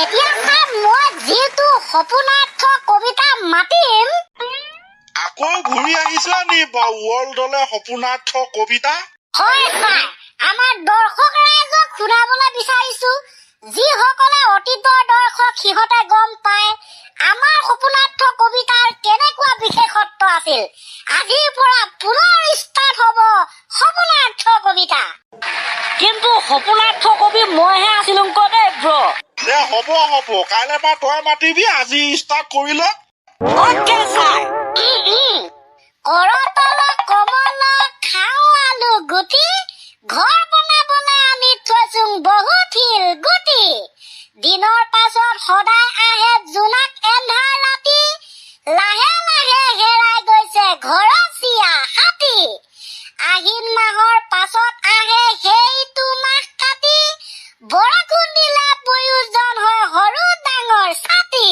এতিয়া ছাৰ, মই যিটো সপোনাৰ্থ কবিতা মাতিম। আকৌ ঘূৰি আহিছ নি বাৰু ৱৰ্ল্ডলে, সপোনাৰ্থ কবিতা? হয় ছাৰ, আমাৰ দৰ্শক ৰাইজক শুনাবলৈ বিচাৰিছো। যিসকলে অতীতৰ দৰ্শক, সিহঁতে গম পায় আমাৰ সপোনাৰ্থ কবিতাৰ কেনেকুৱা বিশেষত্ব আছিল। আজিৰ পৰা পুনৰ ষ্টাৰ্ট হ'ব সপোনাৰ্থ কবিতা। কিন্তু সপোনাৰ্থ কবি মইহে আছিলো ক দেই ব্ৰ। দে, হ'ব হ'ব, কাইলৈ পৰা তই মাতিবি। আজি ষ্টাৰ্ট কৰি ল। Okay sir. কৰতল কমল খাওঁ আলু গুটি, ঘৰ বনাবলৈ আনি থৈছো বহুত শিল গুটি। দিনৰ পাছত সদায় আহে জোনাক এন্ধাৰ ৰাতি, লাহে লাহে হেৰাই গৈছে ঘৰচীয়া হাতী। আহিন মাহৰ পাছত আহে সেইটো মাহ কাতি, বৰষুণ দিলে প্ৰয়োজন হয় সৰু ডাঙৰ ছাতি।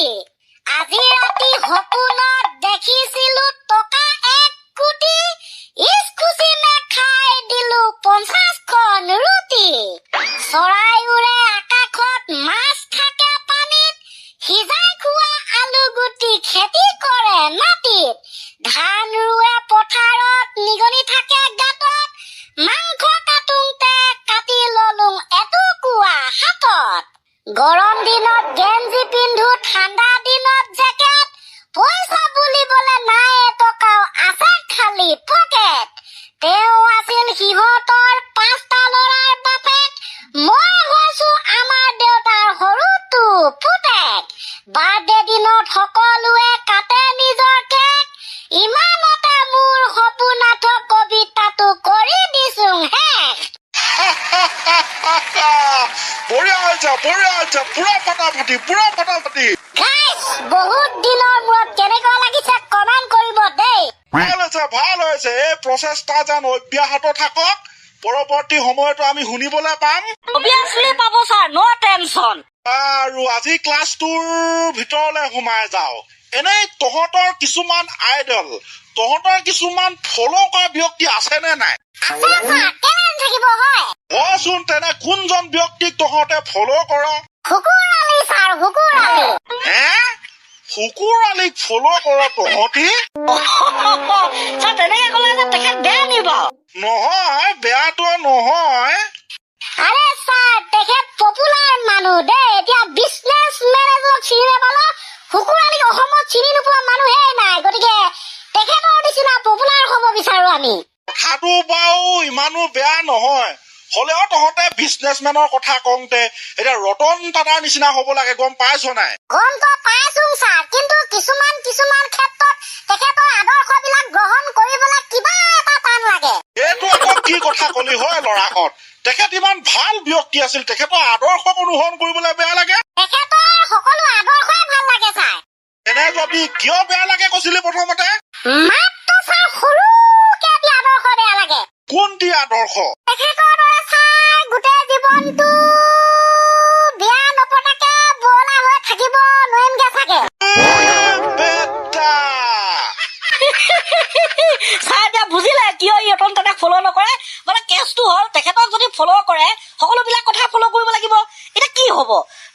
আজি ৰাতি সপোনত দেখিছিলো টকা 1 কোটি, ইচ খুচি মে খাই দিলো 50খন ৰুটি। চৰাই উৰে আকাশত, মাছ থাকে পানীত, সিজাই খোৱা আলু গুটি খেতি কৰে মাটিত। ধান ৰুৱে পথাৰত, নিগনি থাকে গাঁতত, মাংস কাটোতে কাটি ললো এটুকুৰা হাতত। গৰম দিনত গেঞ্জি পিন্ধো, ঠাণ্ডা দিনত জেকেট, পইচা বুলিবলে নাই এটকাও, আছে খালী পকেট। তেওঁ আছিল সিহঁতৰ পাঁচটা ল'ৰাৰ বাপেক, মই হৈছো আমাৰ দেউতাৰ সৰুটো পুতেক। বাৰ্থডে দিনত সকলোৱে কাটে নিজৰ কেক। ইমানতে মোৰ সপোনাৰ্থ কবিতাটো কৰি দিছো শেষ। বঢ়িয়া হৈছে, বঢ়িয়া হৈছে, পুৰা ফাটাফাটি, পুৰা ফাটাফাটি। গাইছ, বহুত দিনৰ মূৰত কেনেকুৱা লাগিছে কমেণ্ট কৰিব দেই। ভাল হৈছে, ভাল হৈছে। এই প্ৰচেষ্টা যেন অব্যাহত থাকক, পৰৱৰ্তী সময়তো আমি শুনিবলৈ পাম। অবিয়াছলি পাব ছাৰ, ন' টেনচন। আৰু আজি ক্লাছটোৰ ভিতৰলৈ সোমাই যাওঁ। এনেই তহঁতৰ কিছুমান আইডল, তহঁতৰ কিছুমান ফ'ল' কৰা ব্যক্তি আছেনে নাই? আছে ছাৰ, কেলে নাথাকিব হয়। কচোন, তেনে কোনজন ব্যক্তিক তহঁতে ফ'ল' কৰ? শুকুৰ আলী ছাৰ, শুকুৰ আলী। হে, শুকুৰ আলীক ফ'ল' কৰ তহঁতি? ছাৰ, তেনেকে ক'লে যে তেখেত বেয়া নি বাৰু? নহয়, বেয়াটো নহয়। আৰে ছাৰ, তেখেত পপুলাৰ মানুহ দেই। এতিয়া বিজনেছ মেন এজনক চিনি নাপালো, শুকুৰ আলীক অসমত চিনি নোপোৱা মানুহেই নাই। গতিকে তেখেতৰ নিচিনা পপুলাৰ হ'ব বিচাৰো আমি। কথাটো বাৰু ইমানো বেয়া নহয়। হ'লেও তহঁতে বিজনেছমেনৰ কথা কওঁতে এতিয়া ৰতন টাটাৰ নিচিনা হ'ব লাগে, গম পাইছ নাই? গমটো পাইছো ছাৰ, কিন্তু কিছুমান কিছুমান ক্ষেত্ৰত তেখেতৰ আদৰ্শবিলাক গ্ৰহণ কৰিবলৈ কিবা এটা টান লাগে। এইটো আকৌ কি কথা কলি হয় ল'ৰাহঁত? তেখেত ইমান ভাল ব্যক্তি আছিল, তেখেতৰ আদৰ্শক অনুসৰণ কৰিবলৈ বেয়া লাগে? তেখেতৰ সকলো আদৰ্শই ভাল লাগে ছাৰ। এনে যদি কিয় বেয়া লাগে কৈছিলি প্ৰথমতে? মাত্ৰ ছাৰ, সৰুকে এটি আদৰ্শ বেয়া লাগে। কোনটি আদৰ্শ? তেখেতৰ দৰে ছাৰ গোটেই জীৱনটো বিয়া নপতাকে বৰলা হৈ থাকিব নোৱাৰিমগে চাগে। এ বেটা! ছাৰ, এতিয়া বুজিলে কিয় ই ৰতন টাটাক ফ'ল' নকৰে? মানে কেছটো হ'ল, তেখেতক যদি ফ'ল' কৰে সকলোবিলাক কথা ফ'ল' কৰিব লাগিব। এতিয়া কি হ'ব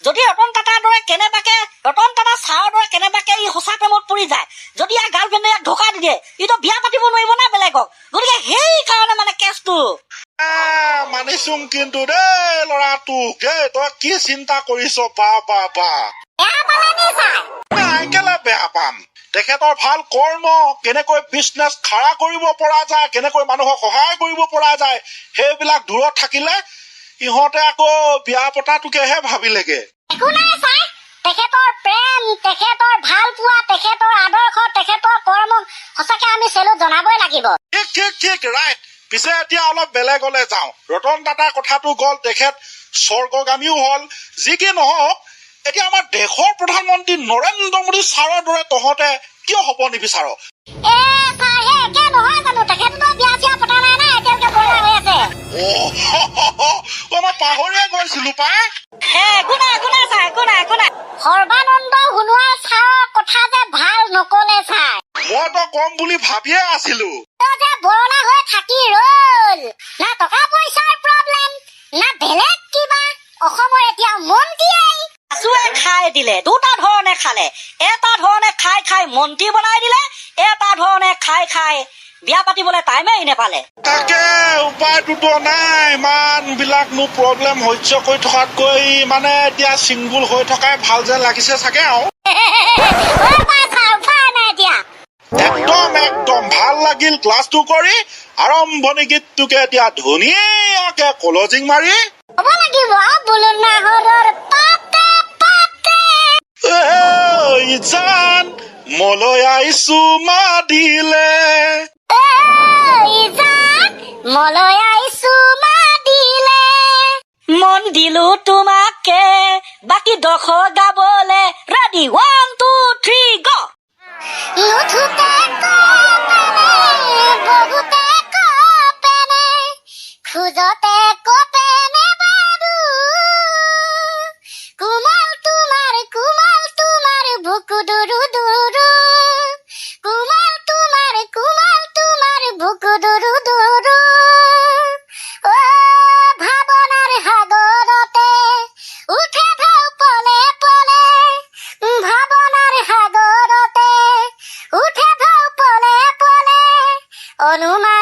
যদি ৰতন টাটাৰ দৰে কেনেবাকে, ৰতন টাটা ছাৰৰ দৰে কেনেবাকে ই সঁচা প্ৰেমত পৰি যায়, যদি ইয়াৰ গাৰ্লফ্ৰেণ্ডে ইয়াক ধোকা দি দিয়ে, ইটো বিয়া পাতিব নোৱাৰিব না বেলেগক। গতিকে সেইকাৰণে মানে কেছটো। মানিছোং কিন্তু দেই ল'ৰাটোক দেই। তই কি চিন্তা কৰিছ, বা বা বা! বেয়া পালে নি ছাৰ? নাই, কেলে বেয়া পাম? তেখেতৰ ভাল কৰ্ম, কেনেকৈ বিজনেছ খাৰা কৰিব পৰা যায়, কেনেকৈ মানুহক সহায় কৰিব পৰা যায়, সেইবিলাক দূৰত থাকিলে ইহঁতে আকৌ বিয়া পতাটোকেহে ভাবিলেগে। একো নাই ছাৰ, তেখেতৰ প্ৰেম, তেখেতৰ ভাল পোৱা, তেখেতৰ আদৰ্শ, তেখেতৰ কৰ্ম সঁচাকে আমি চেলুট জনাবই লাগিব। ঠিক ঠিক ঠিক, ৰাইট। পিছে এতিয়া অলপ বেলেগলে যাওঁ। ৰতন টাটাৰ কথাটো গ'ল, তেখেত স্বৰ্গগামীও হ'ল। যি কি নহওক, এতিয়া আমাৰ দেশৰ প্ৰধানমন্ত্ৰী নৰেন্দ্ৰ মোদী ছাৰৰ দৰে তহঁতে কিয় হ'ব নিবিচাৰ? এ ছাৰ, সেই একে নহয় জানো? তেখেততো বিয়া চিয়া পতা নাই না এতিয়ালৈকে, বৰলা হৈ আছে। অ', মই পাহৰিয়ে গৈছিলো পাই। এ, একো নাই, একো নাই ছাৰ, একো নাই, একো নাই। সৰ্বানন্দ সোণোৱাল ছাৰৰ কথা যে ভাল নকলে ছাৰ। মইতো কম বুলি ভাবিয়ে আছিলো। তেওঁ যে বৰলা হৈ থাকি ৰল, না টকা পইচাৰ প্ৰব্লেম, না বেলেগ কিবা, অসমৰ এতিয়া মন্ত্ৰীয়েই। আছোৱে খাই। দিলে। দুটা ধৰণে খালে। এটা ধৰণে খাই খাই মন্ত্ৰী বনাই দিলে, এটা ধৰণে খাই খাই বিয়া পাতিবলৈ টাইমেই নেপালে। তাকে, উপায়টোতো নাই। ইমান বিলাকনো প্ৰব্লেম সহ্য কৰি থকাতকৈ মানে এতিয়া চিংগুল হৈ থকাই ভাল যেন লাগিছে চাগে আৰু। অ পাই উপায় নাই এতিয়া। একদম একদম, ভাল লাগিল ক্লাছটো কৰি। আৰম্ভণি গীতটোকে এতিয়া ধুনীয়াকে কলজিং মাৰি হ'ব লাগিব বোলো নাহৰৰ পাতে পাতে। ঐ জান, মলয়াই চুমা দিলে। ঐ জান, মলয়াই চুমা দিলে। মন দিলো তোমাকে, বাকী ডোখৰ গাবলে। Ready, one, two, three, go! নুঠোতে কঁপেনে, বহুতে কঁপেনে, খোজতে কঁপেনে বাৰু? কোমল তোমাৰ, কোমল তোমাৰ বুকু দুৰু দুৰু, কোমল তোমাৰ, কোমল তোমাৰ বুকু দুৰু দুৰু। অ ভাৱনাৰ সাগৰতে উঠে ঢৌ পলে পলে, ভাৱনাৰ সাগৰতে উঠে ঢৌ পলে পলে, অনুমান